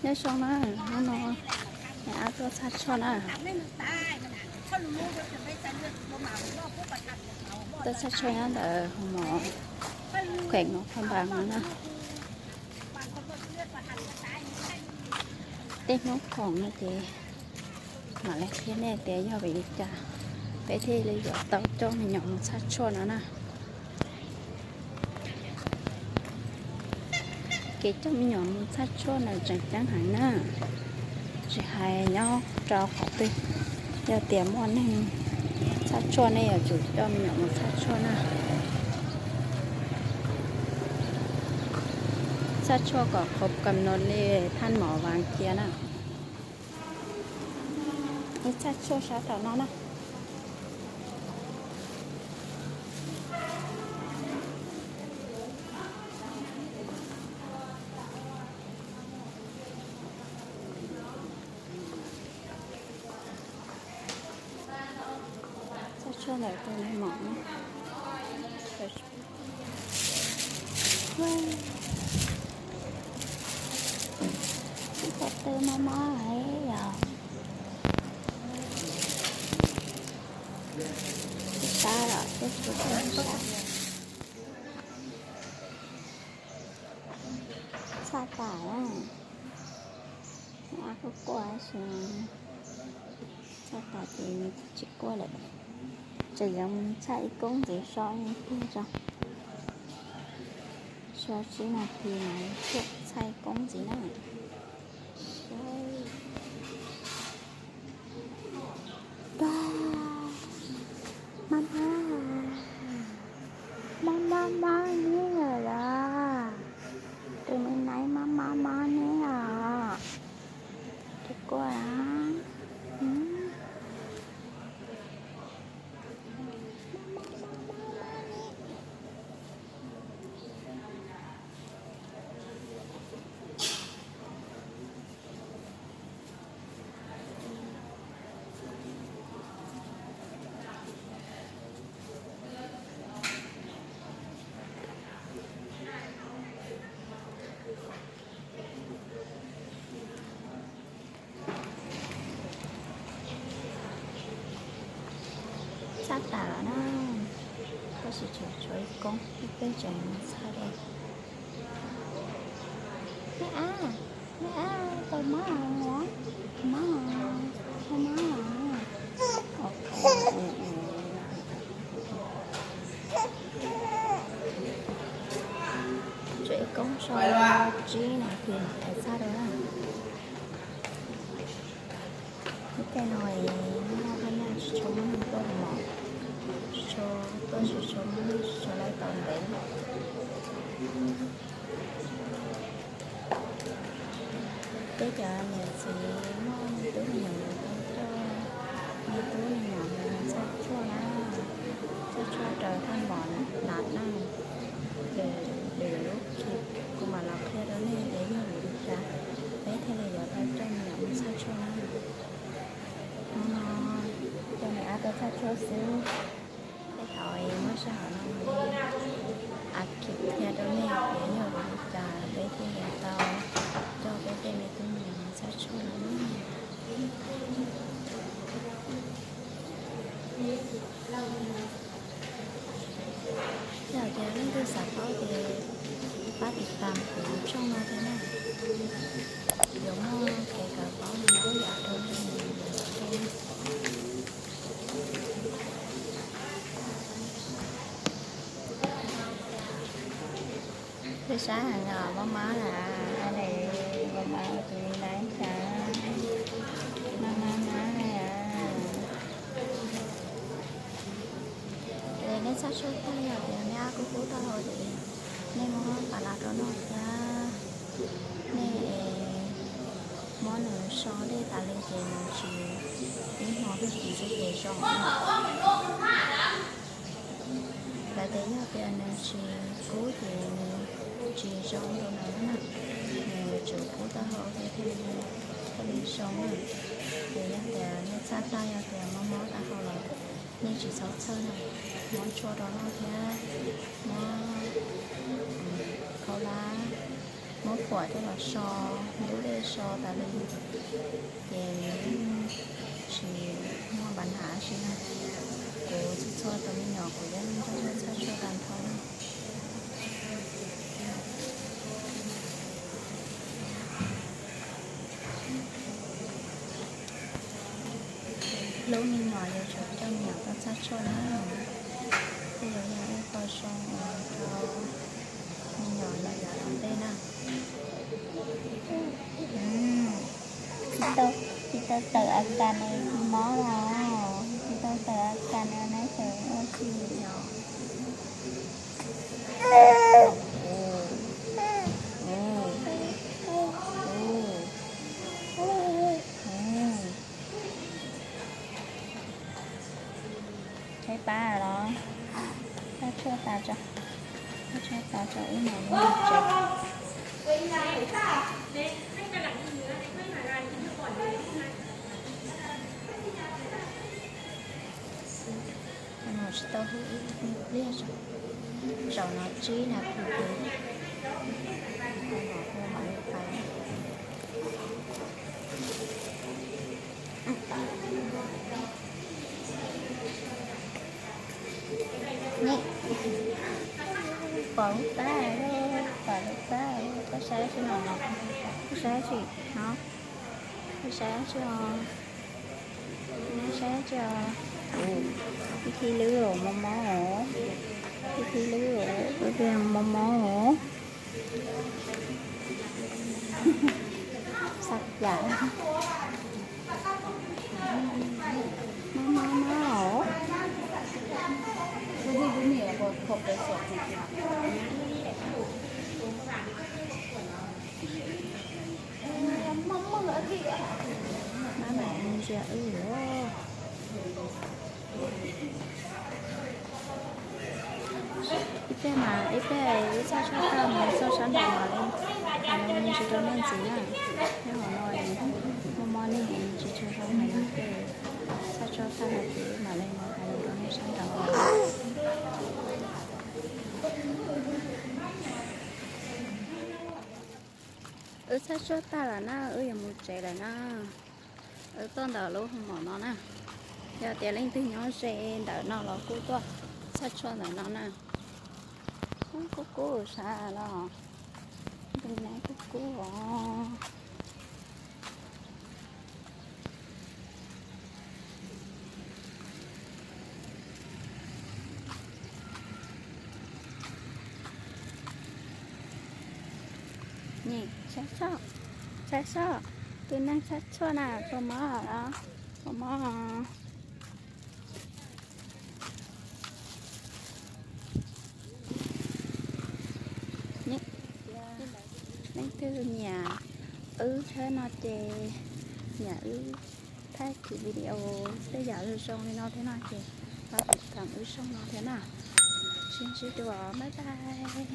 Nyob zoo na, hnub no niam ab tuaj txhaj tshuaj na. Tuaj txhaj tshuaj nyob ntawm hoo mom kheem no Phaj Npas no na. Tej hnub khoom no ces mam li qhia nej tias yog vim li cas peb thiaj li yuav tau coj me nyuam mus txhaj tshuaj no na. Kev coj me nyuam mus txhaj tshuaj no tseem ceeb heev na, tsis hais nyob rau qhov twg, yog tias muaj neeg txhaj tshuaj nej yuav tsum coj me nyuam mus txhaj tshuaj na. Txhaj tshuaj kom qhov kam no li thaj mom vas cia na. Txhaj tshuaj sab tom no na. Txhaj tshuaj ntawm tus nais mom no. Ib co tw mob mob yom. Tsis tab los tib si txhaj tas na. Ab kuj quaj tab sis txhaj tas ces tsis quaj lawm. Tseem yuav mus txhaj ib koob ntxiv so ib pliag tso. So tsib nas this mas tuaj txhaj ib koob ntxiv na. Mob mob, mob mob mob neb lawm los? Tus me nais mob mob mob neb os? Tsis quaj. Txhaj tas lawm na, tab sis tseem tshuav ib koob, peb tseem mus txhaj dua. Neb ab, neb ab tau mob los? Mob, tau mob los? Tshuav ib koob so tsib nas this mam li txhaj dua na. Ib tej no nyob hauv Thaj Nyab tsis tshua muaj neeg tuaj mos, tsis tshua tuaj, tsis tshua muaj neeg, tsis tshua lawv tau ntev. Peb cov niam txiv muaj me tub me nyuam yuav tau coj me tub me nyuam mus txhaj tshuaj na, txhaj tshuaj raws thaj mom nas na. Ces lwm lub clip kuv mam los qhia rau nej tias yog vim li cas peb thiaj li yuav tau coj me nyuam mus txhaj tshuaj na. Hnub no coj me ab tuaj txhaj tshuaj xwb. Tej thaum muab sij hawm no a clip qhia rau nej tias yog vim li cas peb thiaj li tau coj peb tej me tub me nyuam mus txhaj tshuaj no. Yog tias leej twg xav paub ces pab tiv tam kuv tshooj no thiab na, yuav muaj kev kawm paub ntau yam rau nej. Peb sab heev os, mob mob na, a ne, mob mob tus me nais sab, mob mob mob na. Ces nej txhaj tshuaj tag yog tias nej ab kub kub taub hau ces nej muab pas las rau noj thiab. Nej muab nws so dej tas li ces nws tsis, ib hmo twg tsis xwb ces zoo. Lawv tias yog tias nws tsis kub ces nws tsis zoo rau nws na, nws yuav tsum kub taub hau thiab thiaj li zoo na. Ces yog tias nej txhaj tag yog tias mob mob taub hau los nej tsis txhob txhawj na, muab tshuaj rau noj thiab muab khaub hlab Muab phuam coj los so, ntub dej so tas li, ces tsis muaj npav nhav si na. Kuv txhua txhua tus me nyuam kuv yeej nrog txhaj tshuaj tag nrho li. Lub me nyuam yuav tsum coj me nyuam tuaj txhaj tshuaj na, tej zaum yog ib qho zoo uas rau me nyuam yav tom ntej na. Tsis tau, tsis tau tawm a kas nws mob los, tsis tau tawm a kas nws neb tawm ua si yom. Tshaib plab los, txhaj tshuaj tas tso, txhaj tshuaj tas tso wb mam li mus tsev. Tsis tau hwj ib pliag, zaum no tsib nas this ces mam li pais. Pom lub plab, pom lub plab, koj saib tsis no, koj saib tsis no, koj saib tsis os, koj saib tsis os. Ib thib lwb mob mob os, ib thib lwb mob mob os. Xav yam mob mob os. Mab mam ntsia wb os. Ib pliag mas ib pliag wb txhaj tshuaj tag mus txog sab nraud mam li, mam li mus tsis rau nej ntxiv na. Nyob hauv no mob mob nej tsis tshua zoo heev, txhaj tshuaj tag no ces mam li mus hais lus rau nej sab nraud. Wb txhaj tshuaj tag lawm na, wb yuav mus tsev lawm na. Wb tuaj ntawm lub hoo maum no na. Yog tias leej twg nyob ze ntawm no los kuj tuaj txhaj tshuaj ntawm no na. Kub kub sav los, ntu neb kub kub os. Saib soj, saib soj, tus neeg txhaj tshuaj na, kua mob los, kua mob. Leej twg nyiam wb thiab no ces nyiam wb thaij video tej yam zoo zoo li no thiab no ces pab tiv tam wb zoo no thiab na. Sib ntsib dua, bye bye.